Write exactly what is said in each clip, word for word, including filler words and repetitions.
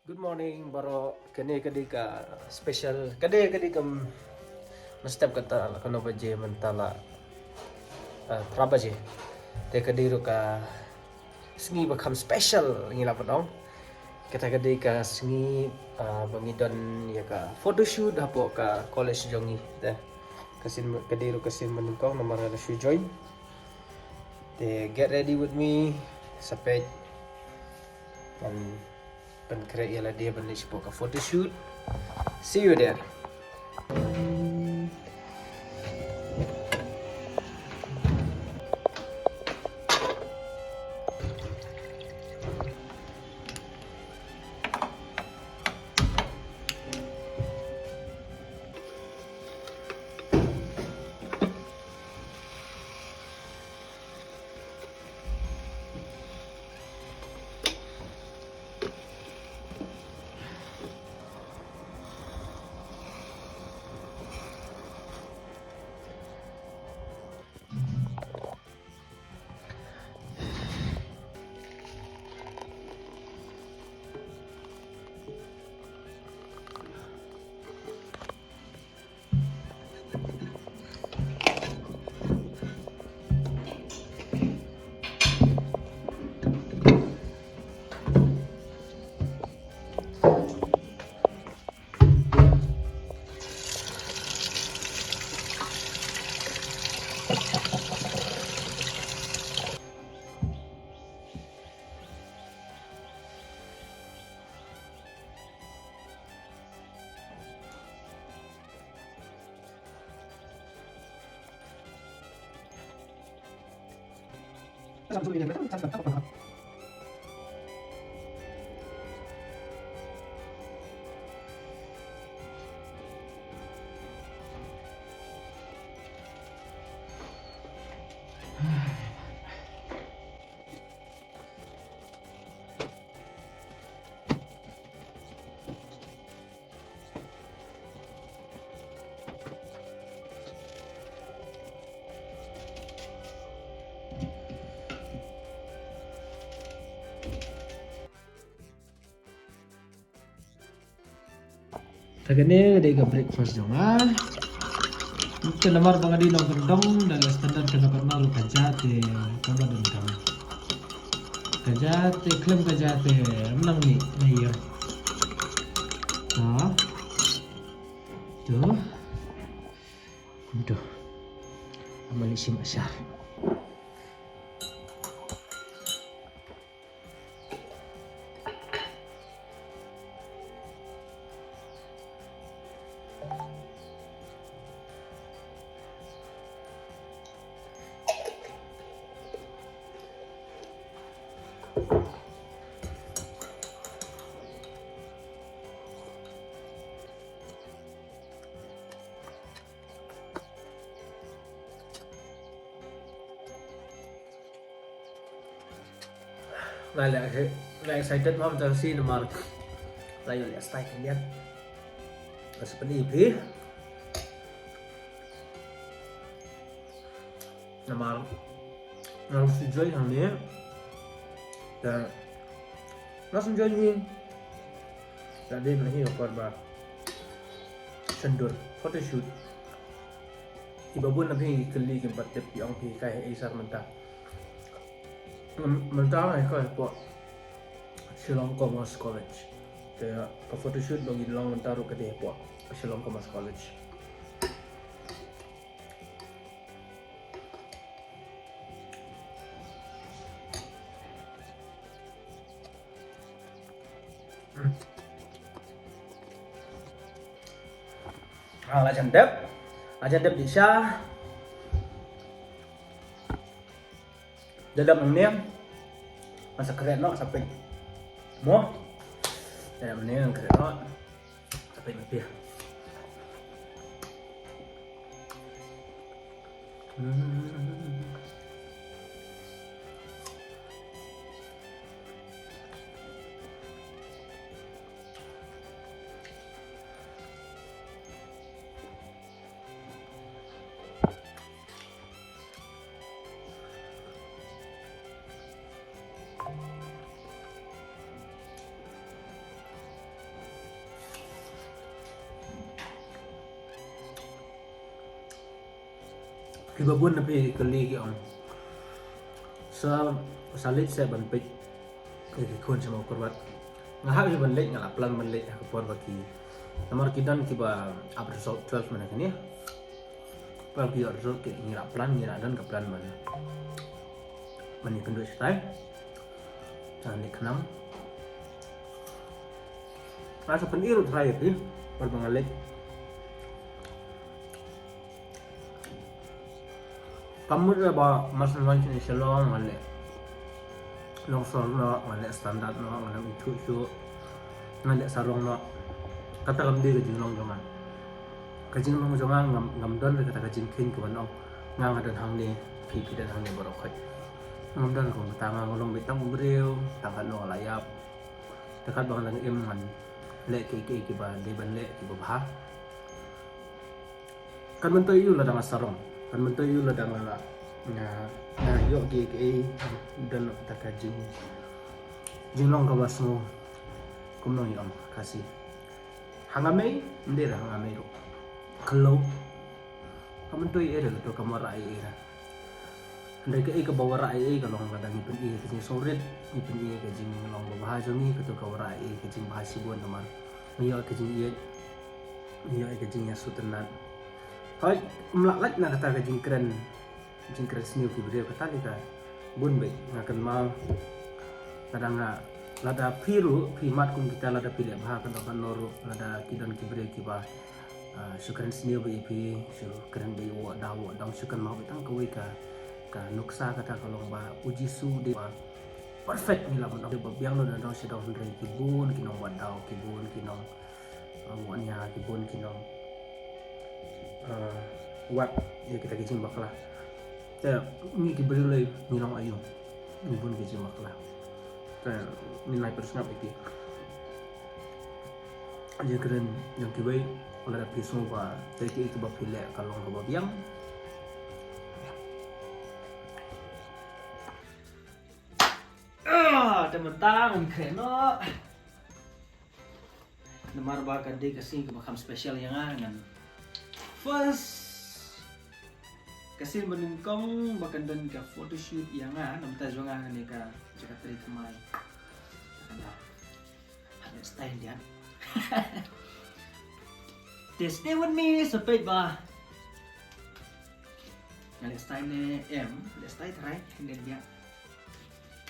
Good morning baroh. Kane ka dei ka special, ka dei, ka dei ka m-, mynstep kata la kano baje mynta la, ah, phra baje. Te ka dei ruh ka sngi ba kham special ngi la ban ong. Kata ka dei ka sngi, ah, ba ngi don ïa ka photoshoot hapoh ka college jong ngi. Te ka sien, ka dei ruh ka sien ba nyngkong namar nga la shu join. Te get ready with me. Sa peit. Ban pynkhreh ïa lade ban leit shapoh ka photoshoot. See you there. Ta kane ka dei ka breakfast jong nga. Te namar ba nga dei nongkyndong, da la standard kano kano ruh ka jia te kaba donkam. Ka jia te khlem ka jia te ym nang mih na ïing. Ta. Tu. Kumtu. Nga mali shim ashar. Nga la, nga excited bha mynta ka sngi namar la ïoh leh style khyndiat. Nga sa pyni ïa phi. Namar nga la shu join hangne. Te nga la shu join hi. Te dei mynta hi ka por ba shu dur photoshoot. Kiba bun na phi ngi kylli kim pat tip, ki ong phi kai ei sar mynta. Mynta nga kai hapoh Shillong Commerce College. Te ka photoshoot ba ngin long mynta ruh ka dei hapoh Shillong Commerce College. Ah, la jan dep. La jan dep dih sha. Da dep nangne. Nga sa khreh noh sa peit. Mo. Da dep nangne nga khreh noh. Sa peit ma phi. Hmm. Ba bun na phi kylli ki ong, sa, sa leit se ban peit ïa ki khun sha Mawkyrwat. Nga hap hi ban leit, nga la plan ban leit ha ka por ba ki, namar ki don kiba ap result twelve mynne kane. Ba ki ap result ki, ngi la plan, ngi la don ka plan ban, ban ïakynduh shatai. Sa leit khnang. Nga sa pyni ruh trai ïa phi, por ba nga leit. Ka mut ba mar shu wan shane Shillong, ngan leh longsor noh, ngan leh standard noh, ngan leh ithuh shuh, ngan leh sarong noh. Kata kam dei ka jinglong jong nga. Ka jinglong jong nga ngam, ngam don kata ka jingkheiñ kaba ong nga, nga don hangne, phi, phi don hangne baroh khoit. Ngam don, kumta nga long beit tang u briew, tang katno la ïap. Te katba nga dang im ngan leh kiei kiei kiba dei ban leh kiba bha. Kan myntoi ïa u lada nga sarong, kan myntoi ïa u lada nga, nga, nga ïoh kiei kiei, don kata ka jing, jinglong kaba sngew, kumno ïa ong Khasi. Ha nga mei, ym dei re ha nga mei ruh. Khlem. Ka myntoi ei re, kato kam wanrah ei ei re. Hynrei kaei kaba wanrah ei ei ka long lada ngi pyni ïa ka jingsngewrit, ngi pyni ïa ka jinglong babha jong ngi, kato ka wanrah ei ei, ka jingbha shibun namar ngi ïoh ïa ka jingïeit, ngi ïoh ïa ka jingïasngewtynnat. Hooid, ym lah lait na kata ka jingkren, jingkren sniew ki briew, kata lei ka bun beit. Nga kynmaw lada nga, lada phi ruh phi mad kum kita, lada phi leh bha kano kano ruh, lada ki don ki briew kiba, ah, shu kren sniew beit ïa phi, shu kren beit, wad daw, wad dong, shu kynmaw beit tang kawei ka, ka nuksa, kata ka long ba U Jisu u dei ba perfect, ngi lah ban ong ba biang lut na dong sha dong, hynrei ki bun ki nongwad daw, ki bun ki nong, ah, wad nia, ki bun ki nong, ah, wad ïa kita ki jingbakla. Te ngi ki briew lei ngi long aïu? Ngi bun ki jingbakla. Te ngin ïai pynsngap ïa ki jingkren jong kiwei, lada phi sngew ba kaei kaei kaba phi leh ka long kaba biang. Ah, te mynta ngan khreh noh. Namar ba ka dei ka sngi kaba kham special ïa nga, ngan first ka sien ba nyngkong ba kan don ka photoshoot ïa nga na bynta jong nga, kane ka jaka trei thymmai. Ka dei ha style ïa. Te stay with me, sa peit ba nga leh style ne em, leh style trai ne ïa.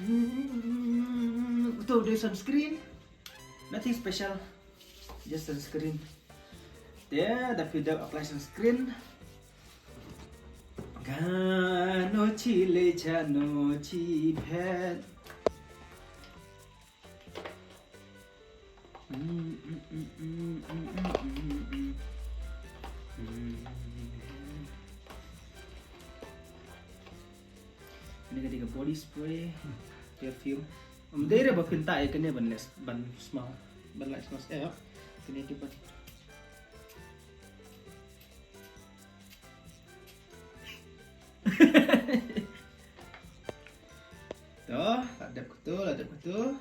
Hmm, to do sunscreen. Nothing special. Just sunscreen. Te da phi dep apply sunscreen, kano chi lei chano chi phet. Kane ka dei ka body spray, perfume. Ym dei re ba phin tah ïa kane ban leh, ban smell, ban lait smell eh. Kane ka ban. To, la dep kato, la dep kato.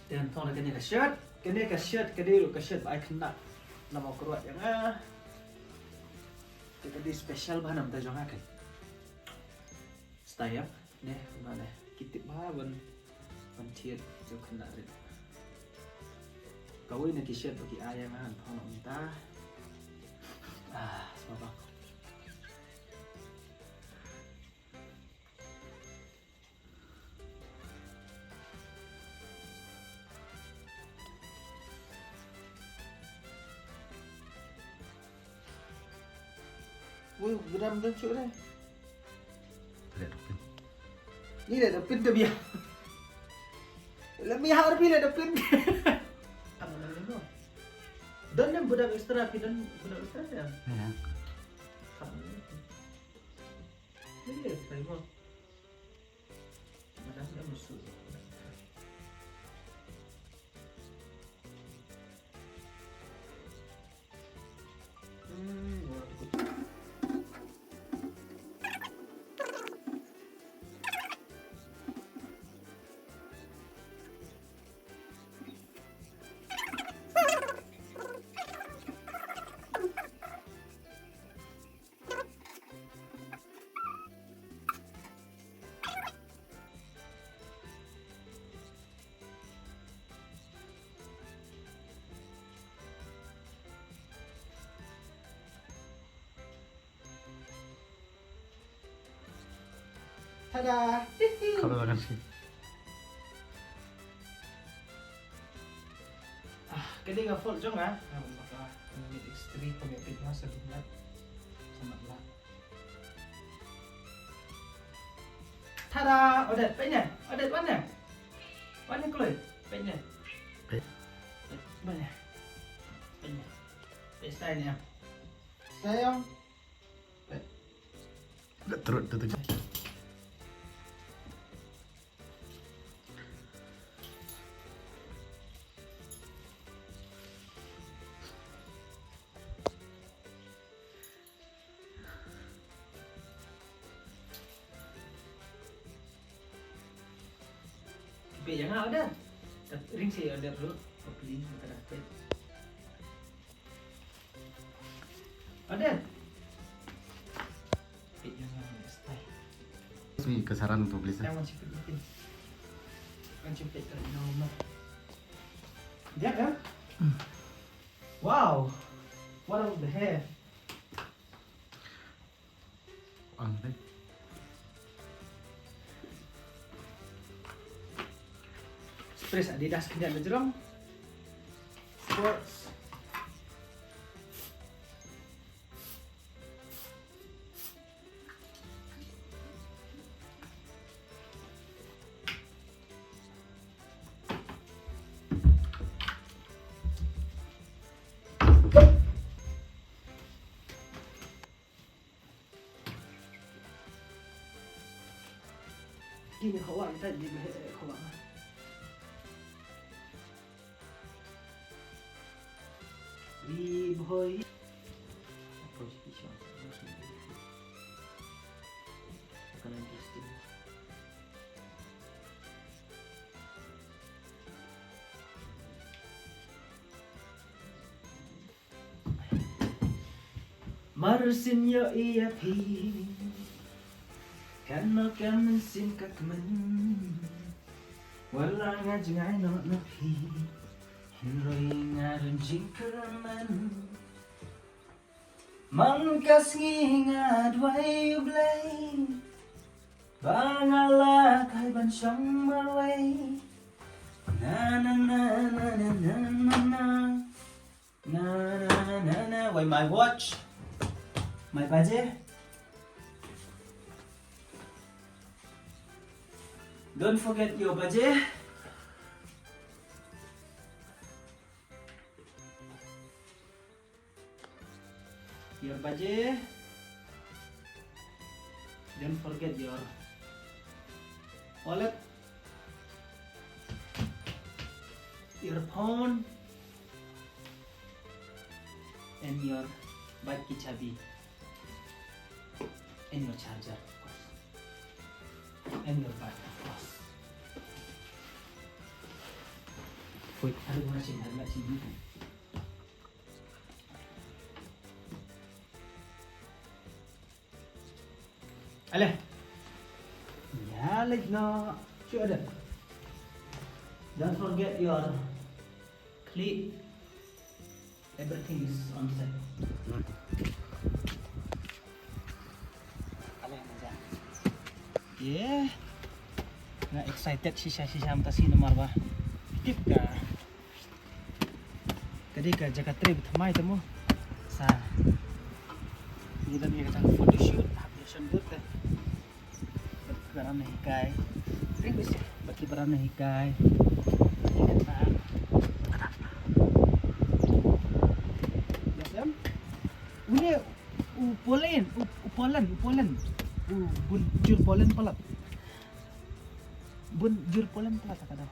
Te ngan thong da kane ka shirt, kane ka shirt ka dei ruh ka shirt ba ai khynnah na Mawkyrwat ïa nga. Te ka dei special bha na bynta jong nga keiñ. Style ïa ne, ba ne ki tip bha ban, ban thied jong khynnah rit. Kawei na ki shirt ba ki ai ïa nga, ngan thong na bynta. Ah, sngewbha. Woi, gedam dan suk deh. Leh da pin. Ni leh da pin te bia. Leh mi har bi leh da pin. Dan nem bedak extra, pi dan bedak extra ya. Ya. Ni leh extra mo. Tada. Kham da kan shi. Ah, ka dei ka fault jong nga. Nga ban bakla. Nga mih extra, ka mih pit nga sa dum lat. Sa mat lat. Tada, Odette, peit ne. Odette, wan ne. Wan ne kloi, peit ne. Peit. Wan ne. Peit ne. Peit style ne. Style. Peit. Dah teruk tu tu. Peit ïa nga, Odette. Ring sha Odette ruh. Hopefully, ka dang peit. Odette. Peit ïa nga, style. Sweet, ka saran tu, please. Yang masih peit, peit. Kan sempit kali nama. Lihat, ya? Wow. What about the hair? Ang dei. Spray Adidas kynjat na jrong. Sports. Kine khawa ita di be khawa. Ri bhoi. Apa sih kisah? Apa sih? Akan interesting. Mar sien ïohi ïa phi, kan ma kan mynsiem ka kmen. Wat la nga jngai noh na phi, hynrei nga don jingkyrmen. Man ka sngi nga duwai U Blei ba nga lah kai ban shong marwei. Na, na, na. Na, na, na, na, na. Wei my watch. My baje. Don't forget your baje. Your baje. Don't forget your wallet. Your phone. And your bike ki chabi. And your charger, of course. And your bike, of course. Wait, ada guna sini, ada sini. Ale. Ya, like no. Sure ada. Don't forget your clip. Everything is on set. Ale, maja. Yeah. Nga excited shisha shisha mynta shi namar ba. Tip ka. Ka dei ka jaka trei ba thymmai te mo. Sa ngi don ïa kata ka photoshoot hap ïa shon bad te. Bad ki baram na hikai. Ring bad ki baram na hikai. Une u pollen, u, u pollen, u pollen. U bun jur pollen palat. Bun jur pollen palat ka dei.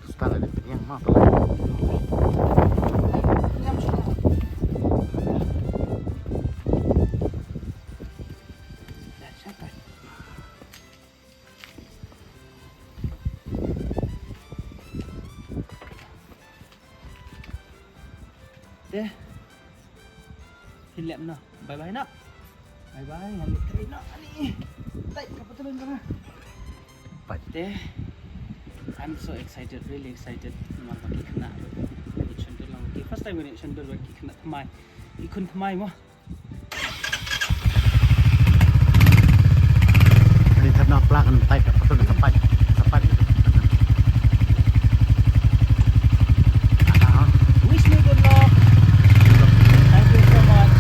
Style dia yang mata. Te. Hin lem na. Bye bye na. Bye bye, ngan leit trei noh ani. Tight ka patlun ka. Pait te. I'm so excited, really excited. Namar ba ki khynnah ruh ki shon dur lang. Ki first time ki shon dur bad ki khynnah thymmai. Ki khun thymmai mo. Ani thap na plak kan tight ka patlun ka pait. Ka pait. Wish me good luck. Thank you so much.